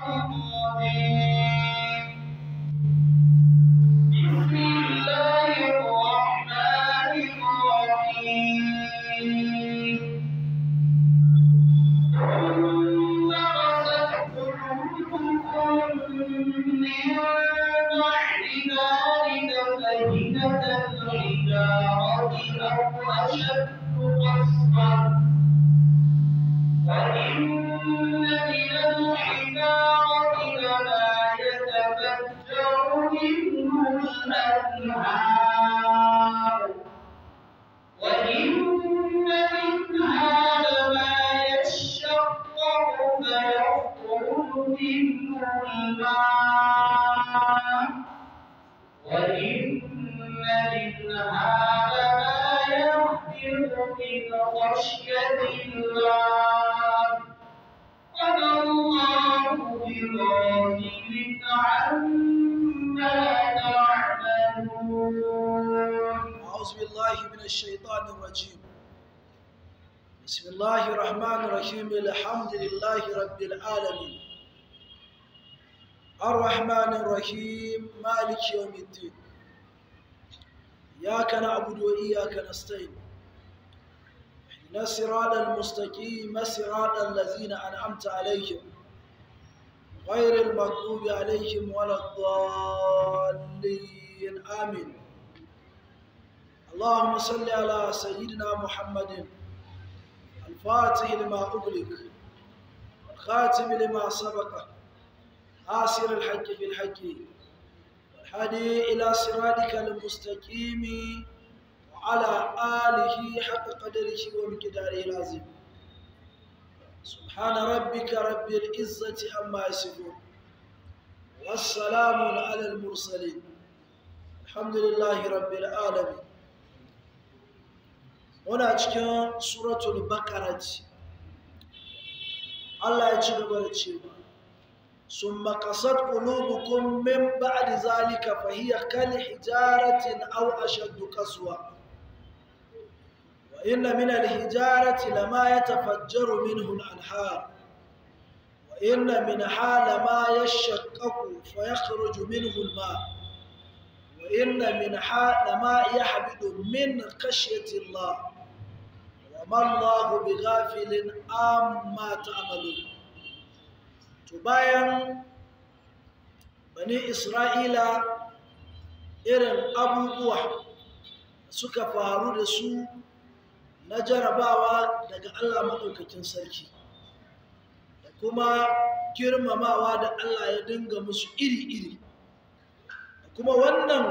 الرجيم. بسم الله الرحمن الرحيم. ثم قست قلوبكم من بعد ذلك فهي كالحجارة أو أشد قسوة، وإن من الحجارة لما يتفجر منه الأنهار، وإن منها لما يشقق فيخرج منه الماء، وإن منها لما يهبط من خشية الله، وما الله بغافل عما تعملون. أعوذ بالله من الشيطان الرجيم. بسم الله الرحمن الرحيم. الحمد لله رب العالمين، الرحمن الرحيم، مالك يوم الدين، إياك نعبد وإياك نستعين، اهدنا الصراط المستقيم، صراط الذين أنعمت عليهم غير المغضوب عليهم ولا الضالين، آمين. اللهم صل على سيدنا محمد الفاتح لما أغلق، والخاتم لما سبق، ناصر الحق بالحق، والهادي إلى صراطك المستقيم، وعلى آله حق قدره ومقداره العظيم. سبحان ربك رب العزة عما يصفون، والسلام على المرسلين، الحمد لله رب العالمين. Muna cikin suratul Baqarah. Allah ya ci gaba da cewa: summa qasat qulubukum min ba'di zalika fahiya kal hijaratin aw ashaddu qaswa, wa inna min al hijarati lama yatafajjaru minhu al anhar, wa inna minha lama yashaqqaqu fayakhruju minhu al ma', wa inna minha lama yahbidu min khashyati Allah, wa ma Allahu bighafilin amma ta'malun. To bayan Bani Isra'ila irin abubuwa suka faru da su na jarabawa daga Allah maɗaukakin sarki, da kuma girmamawa da Allah ya dinga musu iri-iri, da kuma wannan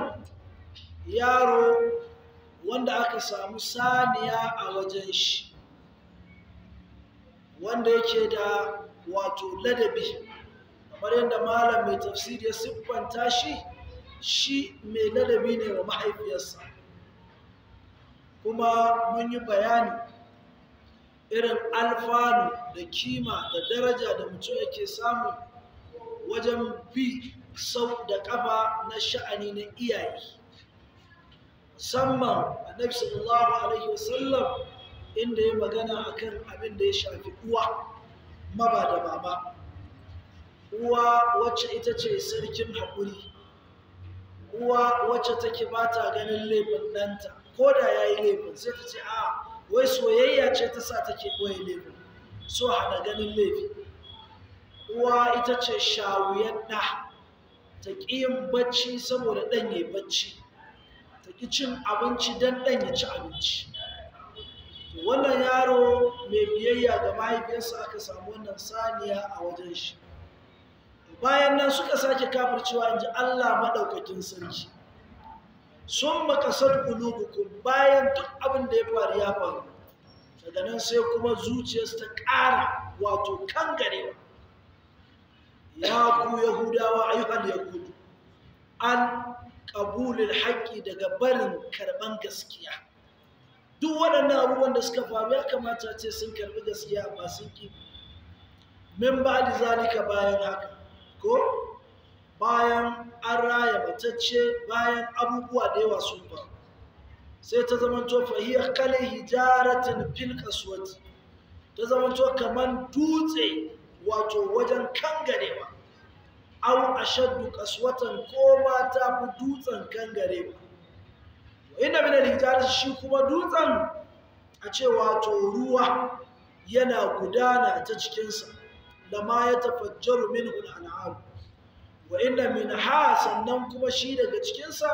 yaro wanda aka samu saniya a wajen shi, wanda yake da wato ladabi, kamar yadda malam mai tafsiri ya siffanta shi, shi mai ladabi ne wa mahaifiyarsa. Kuma mun yi bayani irin alfanu da kima da daraja da mutum yake samu wajen bi sau da ƙafa na sha'ani na iyaye, musamman Annabi sallallahu alaihi wasallam inda ya magana akan abin da ya shafi uwa maba da mama, uwa wacce ita ce sarkin haƙuri, uwa wacce take ba ta ganin laifin ɗanta ko da ya yi laifin, sai ta ce a wai soyayya ce ta sa take ɓoye laifin, so hana ganin laifi. Uwa ita ce shawuyar ɗa, ta ƙi yin bacci saboda ɗan ya yi bacci, ta ƙi cin abinci don ɗan ya ci abinci. Wannan yaro mai biyayya ga mahaifiyarsa aka samu wannan saniya a wajen shi. Bayan nan suka sake kafircewa, in ji Allah maɗaukakin sarki. Sun makasar qulubukum, bayan duk abin da ya faru ya faru, daga nan sai kuma zuciyarsu ta ƙara wato kangarewa. Ya ku Yahudawa, ayyuhal yahudu, an qabulil haqqi, daga barin karɓan gaskiya. Duk waɗannan abubuwan da suka faru ya kamata ce sun karɓi gaskiya, amma sun ƙi. Min ba'di zalika, bayan haka, ko bayan an raya matacce, bayan abubuwa da yawa sun faru, sai ta zamanto fahiya kal hijaratin fil qaswati, ta zamanto kaman dutse wato wajen kangarewa. Au ashaddu qaswatan, ko ma ta fi dutsen kangare ba. Wa inna min al shi kuma dutsen a ce wato ruwa yana gudana ta cikinsa, lama ya tafajjaru minhu al-anhar. Wa inna minha, sannan kuma shi daga cikinsa,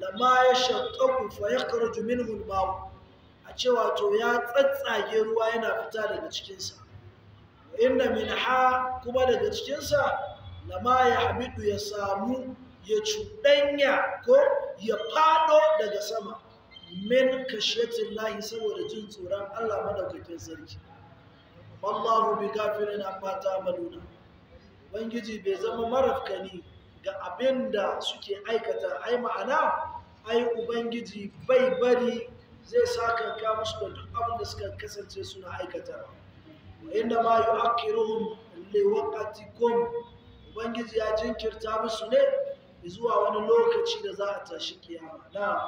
lama ya shaqqaqu fa yakhruju minhu al-ma'u, a ce wato ya tsatsage ruwa yana fita daga cikinsa. Wa inna minha, kuma daga cikinsa, lama ya hamidu, ya samu ya cuɗanya ko ya fado daga sama, min kashiyatin lahi, saboda jin tsoron Allah madaukakin sarki. Wallahu bi kafirin amma ta'maluna. Ubangiji bai zama marafkani ga abin da suke aikata, ai ma'ana ai Ubangiji bai bari, zai sakanka musu da duk abin da suka kasance suna aikata. Wa inda ma yu'akkiruhum liwaqatikum, Ubangiji ya jinkirta musu ne zuwa wani lokaci da za a tashi kiyama. Na'am.